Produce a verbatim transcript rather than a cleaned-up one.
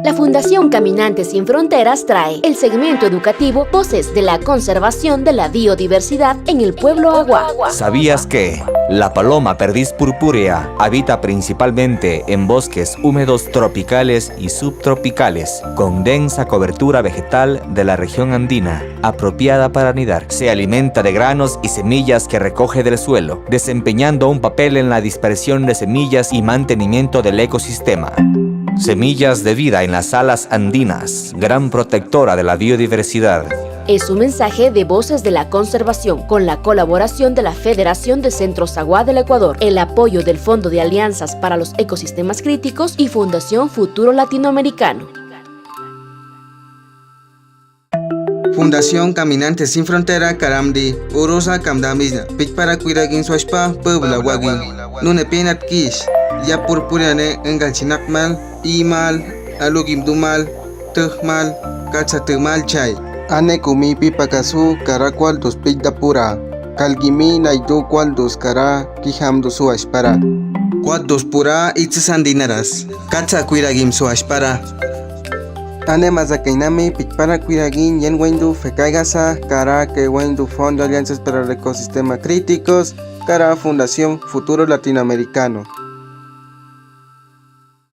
La Fundación Caminantes Sin Fronteras trae el segmento educativo Voces de la Conservación de la Biodiversidad en el Pueblo Awa. ¿Sabías que la paloma perdiz purpúrea habita principalmente en bosques húmedos tropicales y subtropicales, con densa cobertura vegetal de la región andina, apropiada para anidar? Se alimenta de granos y semillas que recoge del suelo, desempeñando un papel en la dispersión de semillas y mantenimiento del ecosistema. Semillas de vida en las salas andinas, gran protectora de la biodiversidad. Es un mensaje de Voces de la Conservación, con la colaboración de la Federación de Centros Awa del Ecuador, el apoyo del Fondo de Alianzas para los Ecosistemas Críticos y Fundación Futuro Latinoamericano. Fundación Caminantes Sin Frontera karam di, urusa kamdam isna, pichpara kwiragin swashpa, pwebla wagi. Nune penat kis, ya purpuriane, engal sinakmal, imal, alugim dumal, tuhmal, katsa tuhmal chai. Ane kumi pipakasu kara kwal dus pich dapura. Kalgimi naidu kwal dus kara kiham dus swashpara. Kwal dus pura itsasan dinaras. Katsa kwiragim swashpara. Ane mazakainami pichpara kwiragin yen wendu fekaigasa kara ke wendu Fondo Alianzas para el Ecosistema Críticos kara Fundación Futuro Latinoamericano.